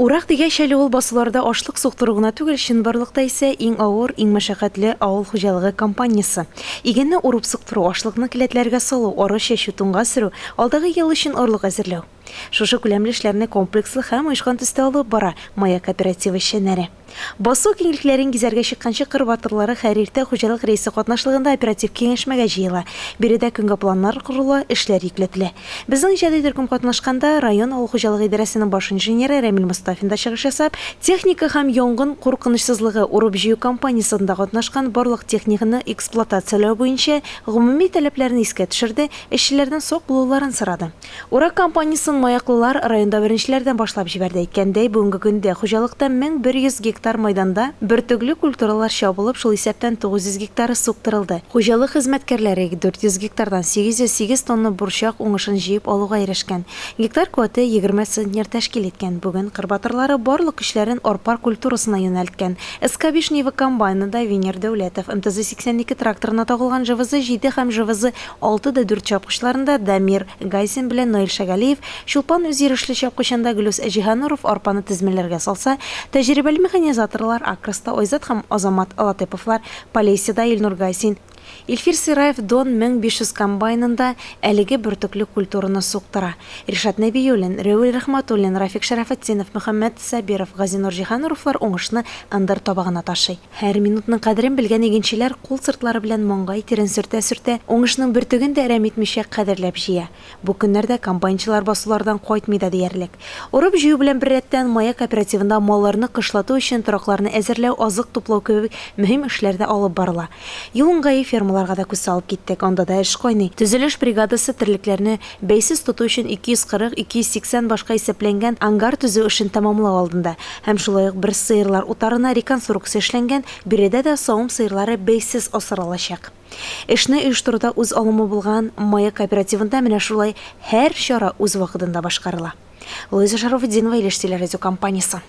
Урак дигәч әле ул басуларда ашлык суктыру гына түгел, чынбарлыкта исә иң авыр, иң мәшәкатьле авыл хуҗалыгы кампаниясе. Игенне урып суктыру, ашлыкны келәтләргә салу, арыш чәчү, туңга сөрү, алдагы ел өчен орлык әзерләү. Шушы күләмле эшләрне комплекслы һәм оешкан төстә алып бара Маяк кооперативы эшчәннәре. Басу киңлекләрен гизәргә чыкканчы кыр батырлары һәр иртә хуҗалык рәисе катнашлыгында оператив киңәшмәгә җыела. Биредә көнгә планнар корыла, эшләр йөкләтелә. Безнең иҗади төркем катнашканда район авыл хуҗалыгы идарәсенең баш инженеры Рәмил Мостафин да чыгыш ясап, техника һәм янгын куркынычсызлыгы урып-җыю кампаниясендә катнашкан барлык техниканы эксплуатацияләү буенча гомуми таләпләрне искә төшерде, эшчеләрдән сак булуларын сорады. Урак кампаниясен маяклылар районда беренчеләрдән башлап җибәрде. Әйткәндәй, бүгенге көндә хуҗалыкта 1100 гектар майданда бөртекле культуралар чабылып, шул исәптән 900 гектары суктырылды. Хуҗалык хезмәткәрләре 400 гектардан 808 тонна борчак уңышын җыеп алуга ирешкән. Гектар куәте 20 центнер тәшкил иткән. Бүген кыр батырлары барлык көчләрен арпар культурасына юнәлткән. СК-5 Нива комбайнында Венер Дәүләтов, МТЗ-82 тракторына тагылган ЖВЗ-7 һәм ЖВЗ 6 да 4 чапкычларында Дамир Гайсин белән Наил Шәгалиев, Чулпан үзйөрешле чапкычында Глүс Җиһануров арпаны тезмәләргә салса, тәҗрибәле механизаторлар Акроста Айзат һәм Азамат Латыйповлар, Полесьеда Илнур Гайсин, Илфир Сираев Дон 1500 комбайнында әлеге бөртекле культураны суктыра. Ришат Нәбиуллин, Рәүил Рәхмәтуллин, Рафик Шәрәфетдинов, Мөхәммәт Сабиров, Газинур Җиһануровлар уңышны ындыр табагына ташый. Һәр минутның кадерен белгән игенчеләр кул сыртлары белән маңгай тирен сөртә-сөртә, уңышның бөртеген дә әрәм итмичә кадерләп җыя. Бу көннәрдә комбайнчылар басулардан кайтмый да диярлек. Урып-җыю белән беррәттән, Маяк кооперативында малларны кышлату өчен торакларны әзерләү, азык туплау кебек мөһим эшләр дә алып барыла. Юл ыңгае фермаларга да күз салып киттек, анда да эш кайный. Төзелеш бригадасы терлекләрне бәйсез тоту өчен 240, 280 башка исәпләнгән ангар төзү эшен тәмамлау алдында. Һәм шулай ук бер сыерлар утарына реконструкция эшләнгән, биредә дә савым сыерлары бәйсез асралачак. Эшне оештыруда үз алымы булган Маяк кооперативында менә шулай һәр чара үз вакытында башкарыла. Луиза Шарафутдинова, Илеш телерадиокомпаниясе.